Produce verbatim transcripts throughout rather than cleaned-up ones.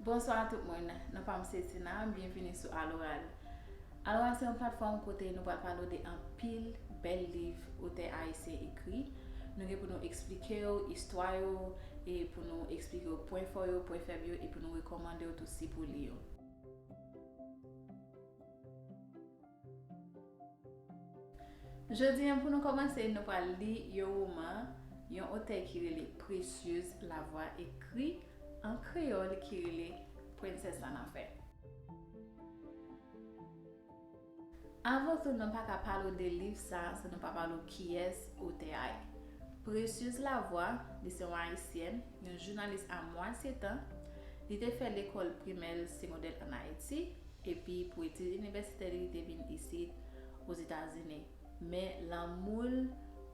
Bonswa tout moun, non pa m se Tina, byenvini sou Aloral. Aloral se yon platfòm kote nou pral pale w de anpil bèl liv otè ayisyen ekri. Nou gen pou nou eksplike w istwa yo, e pou nou eksplike w pwen fò yo, pwen fèb yo, e pou nou rekòmande w tou si pou li yo. Jodi a, pou nou kòmanse, nou pral li yon woman yon otè ki rele Précieuse Lavoie ekri an kreyòl ki rele Prensès Sanafè. Avan tou, nou pa ka pale w de liv sa a san nou pa pale w kiyès otè a ye. Précieuse Lavoie, li se yon Ayisyèn, yon jounalis a mwatye tan. Li te fè lekòl primè l, segondè l ann Ayiti, epi pou etid inivèsitè li, li te vin isit Ozetazini. Men lanmou l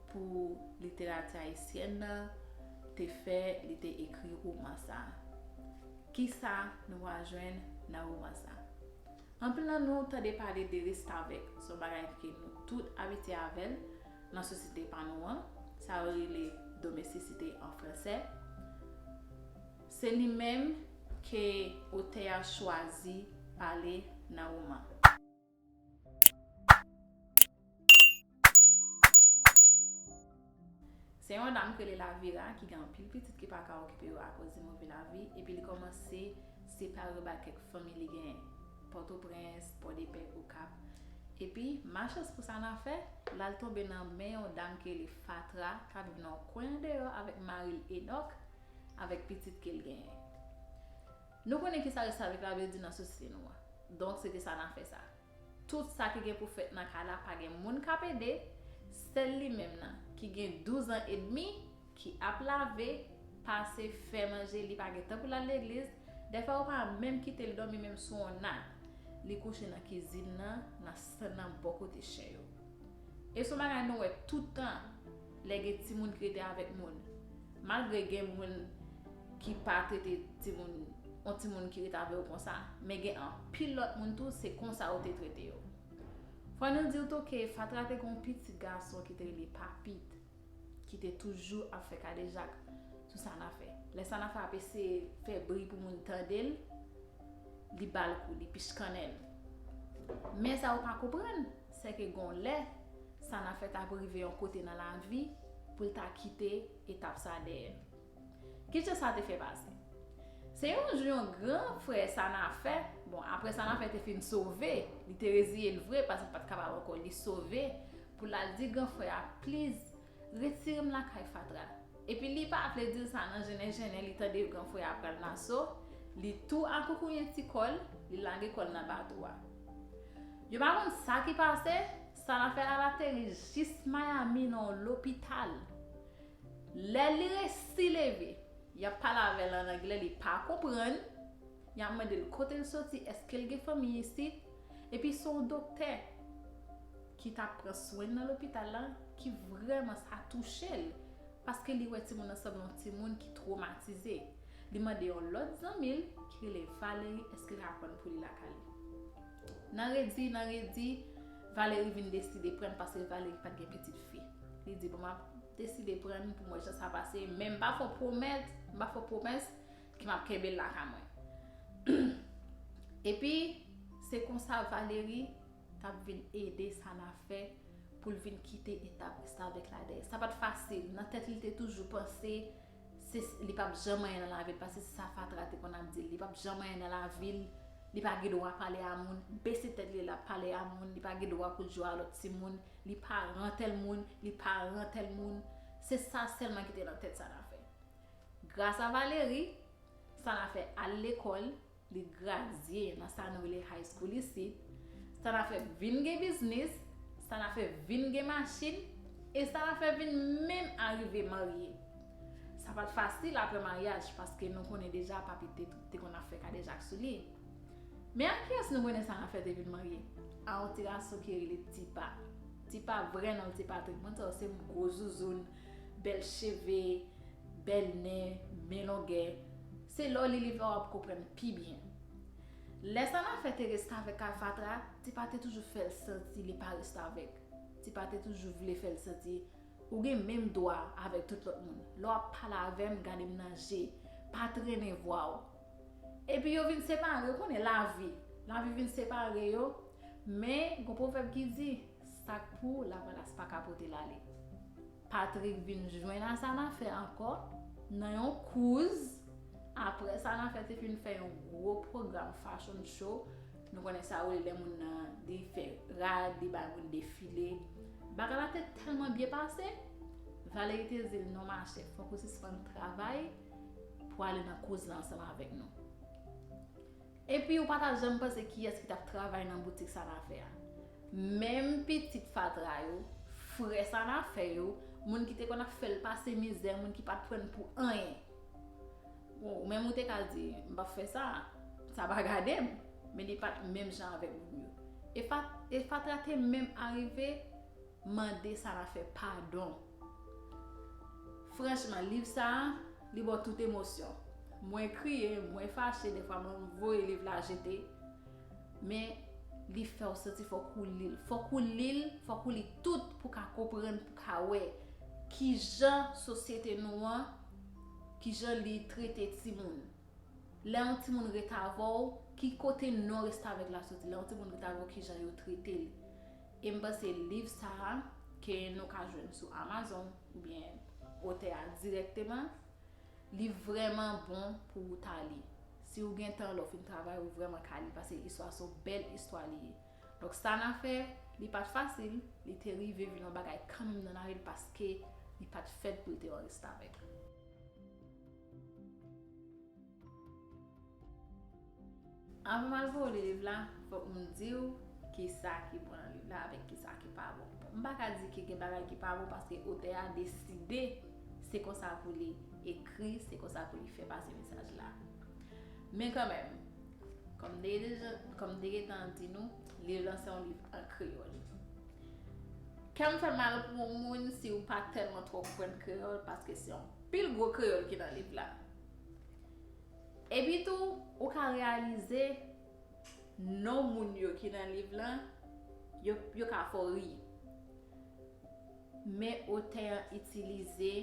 pou literati ayisyèn nan te fè li te ekri woman sa a. Kisa nou va jwenn nan woman sa a? Anpil nan nou tande pale de restavèk, se yon bagay ke nou tout abitye avè l nan sosyete pa nou an, sa yo rele domestisite an fransè. Se li menm ke otè a chwazi pale nan woman. Se yon dam ki rele Lavira ki gen anpil pitit ki pa ka okipe yo akoz li move lavi, epi li kòmanse separe yo bay kèk fanmi li genyen, Pòtoprens, Pòdepè, Okap. Epi, malchans pou Sanafè, l al tonbe nan men yon dam ki rele Fatra, k ap viv nan yon kwen andeyò avèk mari l Enòk, avèk pitit ke l genyen. Nou konnen kisa restavèk la vle di nan sosyete nou an. Donk, se te Sanafè sa. Tout sa ki gen pou fèt nan kay la, pa gen moun k ap ede. Sèl li menm nan, ki gen douz an edmi, ki ap lave, pase, fè manje, li pa gen tan pou l al legliz. Dèfwa, yo pa menm kite l dòmi menm sou yon nat. Li kouche nan kizin nan, nan sèn nan, bò kote chen yo. E se yon bagay nou wè tout tan lè gen timoun ki rete avèk moun. Malgre gen moun ki pa trete timoun, yon timoun ki rete avè yo konsa, men gen anpil lòt moun tou, se konsa yo te trete yo. Fò nou di w tou ke Fatra te gen yon pitit gason ki te rele Papit, ki te toujou ap fè kadejak sou Sanafè. Lè Sanafè ap eseye fè bri pou moun tande l, li ba l kou, li pichkannen l. Men sa yo pa konprann, se ke gon lè, Sanafè t ap rive yon kote nan lavi pou l ta kite etap sa dèyè l. Ki jan sa te fè pase? Se yon jou yon gran frè Sanafè, bon, apre Sanafè te fin sove, li te reziye l vre, paske l pa t kapab ankò, li sove, pou l al di gran frè a, "Please, retire m lakay Fatra." Epi li pa vle di l sa nan jennen jennen, li tande gran frè a pral nan so, li tou akoukouyen ti kò l, li lage kò l nan bato a. Yo pa konn sa ki pase, Sanafè al ateri jis Miami nan yon lopital. Lè li resi leve, y ap pale avè l an anglè, li pa konprann. Y ap mande l kote l soti, èske l gen fanmi isit. Epi se yon doktè ki t ap pran swen l nan lopital la, ki vrèman sa touche l, paske li wè timoun nan sanble yon timoun ki twomatize. Li mande yon lòt zanmi l ki rele Valery, èske l ka pran l pou li lakay li. Nan redi, nan redi, Valery vin deside pran l paske Valery pa t gen pitit fi. Li di, "Bon, m ap deside pran l pou m wè jan sa pase, men m pa fè pwomèt, m pa fè pwomès ke m ap kenbe l lakay mwen." Epi, se konsa Valery t ap vin ede Sanafè pou l vin kite etap restavèk la dèyè. Sa pa t fasil. Nan tèt li, li te toujou panse se, li p ap janm anyen nan lavi l, paske se sa Fatra te konn ap di l. Li p ap janm anyen nan lavi l, li pa gen dwa pale a moun, bese tèt li, l ap pale a moun, li pa gen dwa kout jou a lòt timoun, li paran tèl moun, li paran tèl moun. Se sa sèlman ki te nan tèt Sanafè. Gras a Valery, Sanafè al lekòl, li gradye nan sa nou rele high school isit. Sanafè vin gen biznis, Sanafè vin gen machin, e Sanafè vin menm arive marye. Sa pa t fasil apre maryaj, paske nou konnen deja papi te, te konn ap fè kadejak sou li. Men a kiyès nou konnen Sanafè te vin marye? A yon ti gason ki rele Tipa. Tipa, vrè non l Tipa Trik. Moun sa yo se gwo zouzoun, bèl cheve, bèl nen, men longè. Se lè w li li vle w ap konprann pi byen. Lè Sanafè te restavèk ak Fatra, Tipa te toujou fè l santi li pa restavèk. Tipa te toujou vle fè l santi ou gen menm dwa avèk tout lòt moun. Lè w ap pale avè m, gade m nan je, pa trennen vwa w. E Epi yo vin separe, ou konnen lavi. Lavi vin separe yo. Men, gon pwovèb ki di, sa k pou lavalas pa ka pote l ale. Patrick vin jwenn a Sanafè ankò nan yon kouz. Apre Sanafè te fin fè yon gwo pwogram fashion show, nou konnen sa yo rele lè moun nan li fè rad, li bay moun defile. Bagay la te tèlman byen pase, Valery te di l, non machè, fòk ou sispann travay pou ale nan kouz la ansanm avèk nou. Epi ou pa ta janm panse kiyès ki t ap travay nan boutik Sanafè a. Menm pitit fatra yo, frè Sanafè yo, moun ki te konn ap fè l pase mizè, moun ki pa t pran l pou anyen. Bon, ou menm ou te ka di, m p ap fè sa, sa pa gade m, men li pa t menm jan avèk moun yo. E, fa, e fatra te menm arive mande Sanafè padon. Franchman, liv sa a, li ba w tout emosyon. Mwen kriye, mwen fache, defwa mwen voye liv la jete. Men, li fè w santi fòk ou li l. Fòk ou li l, fòk ou li tout pou ka konprann, pou ka wè kijan sosyete nou an, kijan li trete timoun. Lè yon timoun ret avè w, ki kote non restavèk la soti? Lè yon timoun ret avè w, kijan yo trete l? E m panse liv sa a, ke nou ka jwenn sou Amazon, oubyen otè a dirèkteman, li vrèman bon pou ou ta li. Si ou gen tan, lè w fin travay, ou vrèman ka li, paske istwa se yon bèl istwa li ye. Donk, Sanafè, li pa t fasil, li te rive vin yon bagay kanmenm nan lavi l, paske li pa t fèt pou l te yon restavèk. Anvan m al voye w li liv la, fòk m di w kisa ki bon nan liv la avèk kisa ki pa bon. Bon, m pa ka di ke gen bagay ki pa bon paske otè a deside se konsa pou li ekri, se konsa pou li fè pase mesaj la. Men kanmenm, kòm m te gentan, kòm m te gentan di nou, liv lan se yon liv an kreyòl. Kè m fè mal pou yon moun si w pa tèlman twò konprann kreyòl, paske se yon pil gwo kreyòl ki nan liv la. Epi tou, ou ka reyalize non moun yo ki nan liv lan, yo, yo ka fè w ri. Men otè an itilize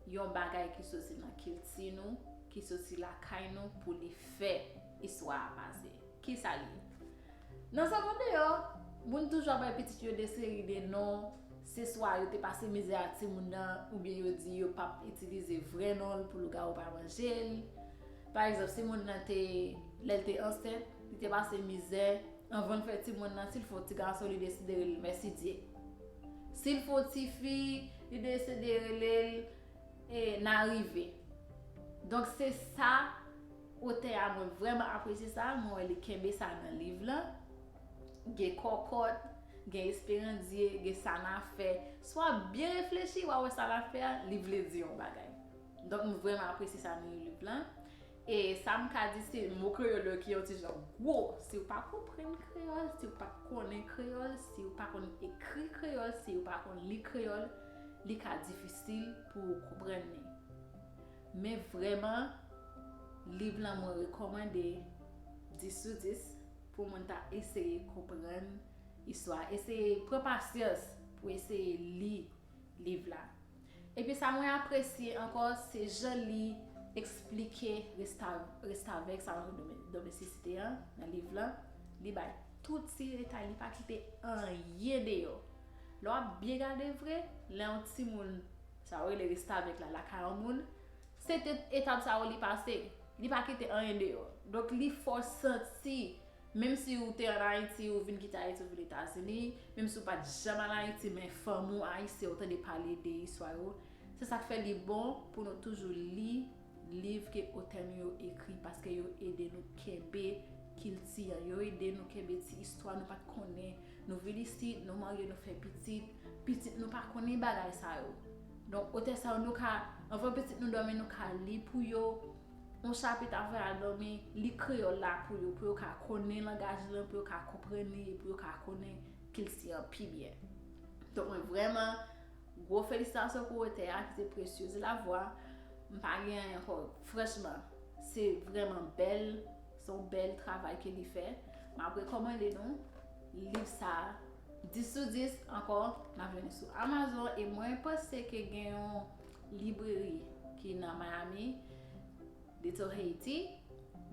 yon bagay ki soti nan kilti nou, ki soti lakay nou pou li fè istwa a pase. Kisa l ye? Nan Sèt Andeyò, moun toujou ap bay pitit yo de seri de non. Se swa yo te pase mizè ak timoun nan, oubyen yo di yo p ap itilize vrè non l pou lougawou pa manje l. Pa egzanp, si moun nan te, lè l te ansent, li te pase mizè, anvan l fè timoun nan, si l fè yon ti gason, li deside rele l Mèsidye. Si l fè yon ti fi, li deside rele l, e, Narive. Donk, se sa otè a, mwen vrèman apresye sa, mwen wè li kenbe sa nan liv lan. Gen kòkòt, gen esperandye, gen Sanafè. Si w ap byen reflechi, w a wè Sanafè a, li vle di yon bagay. Donk, m vrèman apresye sa nan liv lan. E sa m ka di, se mo kreyòl yo ki yon ti jan gwo. Si w pa konprann kreyòl, si w pa konnen kreyòl, si w pa konn ekri kreyòl, si w pa konn li kreyòl, li ka difisil pou w konprann li. Men vrèman, liv lan mwen rekòmande dis sou dis pou moun ta eseye konprann istwa, eseye pran pasyans pou eseye li liv la. Epi sa mwen apresye ankò, se jan li eksplike resta, restavèk sa yo, dome-, domestisite an nan liv lan. Li bay tout ti detay, li pa kite anyen deyò. Lè w ap byen gade vre, lè yon timoun, sa yo rele restavèk la, lakay yon moun, se te etap sa yo li pase. Li pa kite anyen deyò. Donk, li fè w santi, menm si ou te ann Ayiti, ou vin kite Ayiti, ou vin Etazini, menm si ou pa t janm al Ayiti, men fanmi w ayisyen, ou tande pale de istwa yo. Se sa k fè li bon pou nou toujou li liv ke otè nou yo ekri, paske yo ede nou kenbe kilti an, yo ede nou kenbe ti istwa nou pa t konnen. Nou vin isit, nou marye, nou fè pitit, pitit nou pa konnen bagay sa yo. Donk, otè sa yo, nou ka, anvan pitit nou dòmi, nou ka li pou yo yon chapit avan y al dòmi, li kreyòl la pou yo, pou yo ka konnen langaj lan, pou yo ka konprann li, pou yo ka konnen kilti an pi byen. Donk, mwen vrèman, gwo felisitasyon pou otè a ki se Précieuse Lavoie. M pa gen anyen ankò. Franchman, se vrèman bèl, se yon bèl travay ke li fè. M ap rekòmande nou liv sa a, dis sou dis ankò, n ap jwenn li sou Amazon, e mwen panse ke gen yon libreri ki nan Miami, Little Haiti,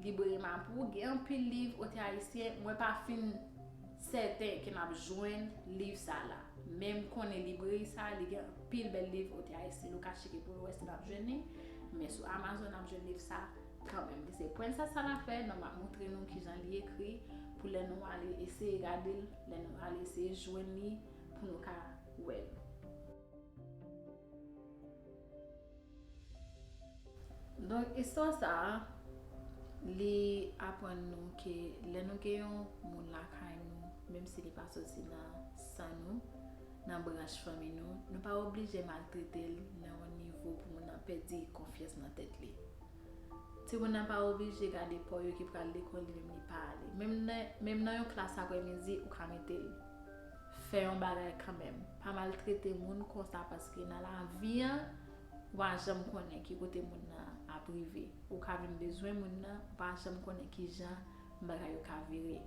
Libreri Mapou, gen anpil liv otè ayisyen, mwen pa fin sèten ke n ap jwenn liv sa la. Men m konnen libreri sa, li gen anpil bèl liv otè ayisyen. Nou ka tcheke pou nou wè si n ap jwenn li. Men sou Amazon, n ap jwenn liv sa kanmenm. Li se Princess à la Fête, non, m ap montre nou kijan li ekri, pou lè nou ale eseye gade l, lè nou ale eseye jwenn li, pou nou ka wè l. Donk, istwa sa a, li aprann nou ke lè nou gen yon moun lakay nou, menm si li pa soti nan san nou, nan branch fanmi nou, nou pa oblije maltrete l nan yon nivo pou moun nan pèdi konfyans nan tèt li. Timoun nan pa oblije gade pa w yo ki pral lekòl, li menm li pa ale. Menm nan, menm nan yon klas aprèmidi, ou ka mete l fè yon bagay kanmenm. Pa maltrete moun konsa, paske nan lavi a, ou pa janm konnen ki kote moun nan ap rive. Ou ka vin bezwen moun nan, ou pa janm konnen kijan bagay yo ka vire.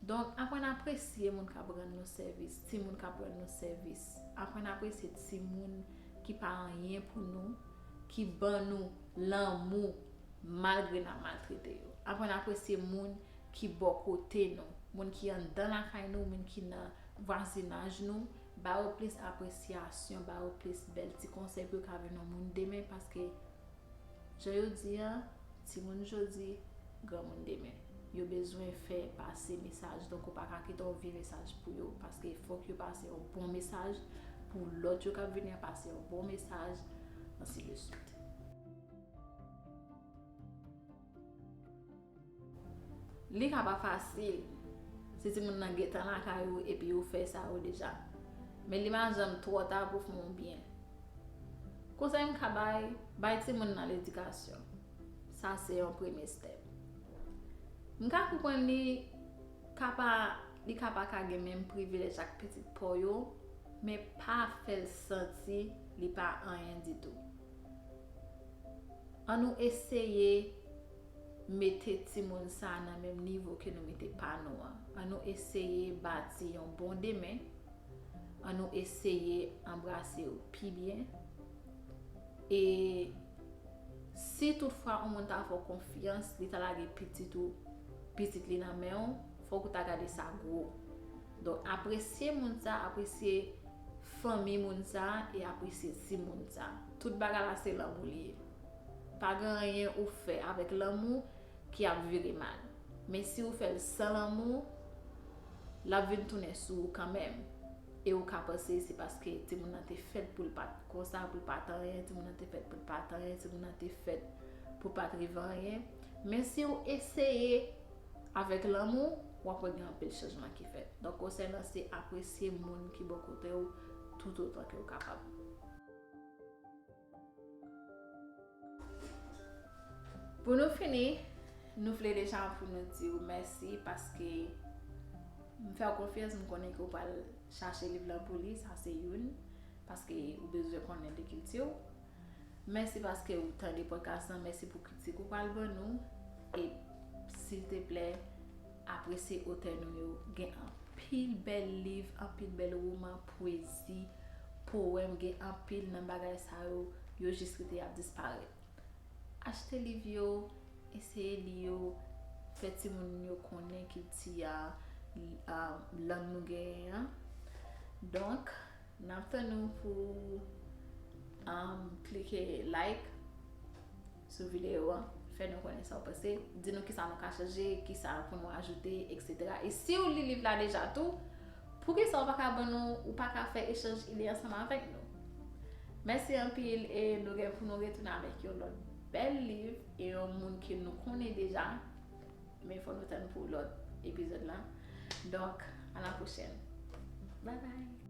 Donk, aprann apresye moun k ap rann nou sèvis, timoun k ap rann nou sèvis. Aprann apresye timoun ki pa anyen pou nou, ki ban nou lanmou malgre n ap maltrete yo. Aprann apresye moun ki bò kote nou, moun ki anndan lakay nou, moun ki nan vwazinaj nou, ba yo plis apresyasyon, ba yo plis bèl ti konsèy pou yo ka vin yon moun demen, paske jan yo di a, timoun jodi, granmoun demen. Yo bezwen fè pase mesaj, donk ou pa ka kite yon vye mesaj pou yo, paske fòk yo pase yon bon mesaj pou lòt yo k ap vini an pase yon bon mesaj, ainsi de suite. Li ka pa fasil si timoun nan gentan lakay ou epi ou fè sa yo deja. Men li pa janm twò ta pou fè yon byen. Konsèy m ka bay, bay timoun nan ledikasyon. Sa se yon premye step. M ka konprann li ka pa, li ka pa ka gen menm privilèj ak pitit pa w yo, men pa fè l santi li pa anyen ditou. Ann nou eseye mete timoun sa a nan menm nivo ke nou mete pa nou an. Ann nou eseye bati yon bon demen. Ann nou eseye anbrase yo pi byen. E si toutfwa yon moun ta fè w konfyans, li ta lage pitit ou, pitit li nan men w, fòk ou ta gade sa gwo. Donk, apresye moun sa, apresye fanmi moun sa, e apresye timoun sa. Tout bagay la se lanmou li ye. Pa gen anyen ou fè avèk lanmou ki ap vire mal. Men si ou fè l san lanmou, l ap vin tounen sou ou kanmenm. E ou ka panse se paske timoun nan te fèt pou l pa t konsa, pou l pa t anyen, timoun nan te fèt pou l pa t anyen, timoun nan te fèt pou l pa t rive anyen. Men si ou eseye avèk lanmou, w ap wè gen anpil chanjman ki fèt. Donk, konsèy lan se apresye moun ki bò kote w toutotan ke w kapab. Pou nou fini, nou vle deja pou nou di w mèsi paske m fè w konfyans, m konnen ke w pral chache liv lan pou li, sa se youn, paske ou bezwen konnen de kilti w. Mèsi paske ou tande pòdkas lan, mèsi pou kritik ou pral ban nou. E silteplè, apresye otè nou yo. Gen anpil bèl liv, anpil bèl woman, pwezi, powèm, gen anpil nan bagay sa yo, yo jis rete y ap disparèt. Achte liv yo, eseye li yo, fè timoun yo konnen kilti a, l-, a, lang nou genyen an. Donk, n ap tann nou pou, um, klike like sou videyo a, fè nou konnen sa w panse, di nou kisa nou ka chanje, kisa pou nou ajoute, etsetera. E si w li liv la deja tou, poukisa w pa ka ban nou, ou pa ka fè echanj ide ansanm avèk nou? Mèsi anpil e nou gen pou nou retounen avèk yon lòt bèl liv e yon moun ke nou konnen deja. Men fò nou tann pou lòt epizòd la. Donk, à la prochaine. Bye bye.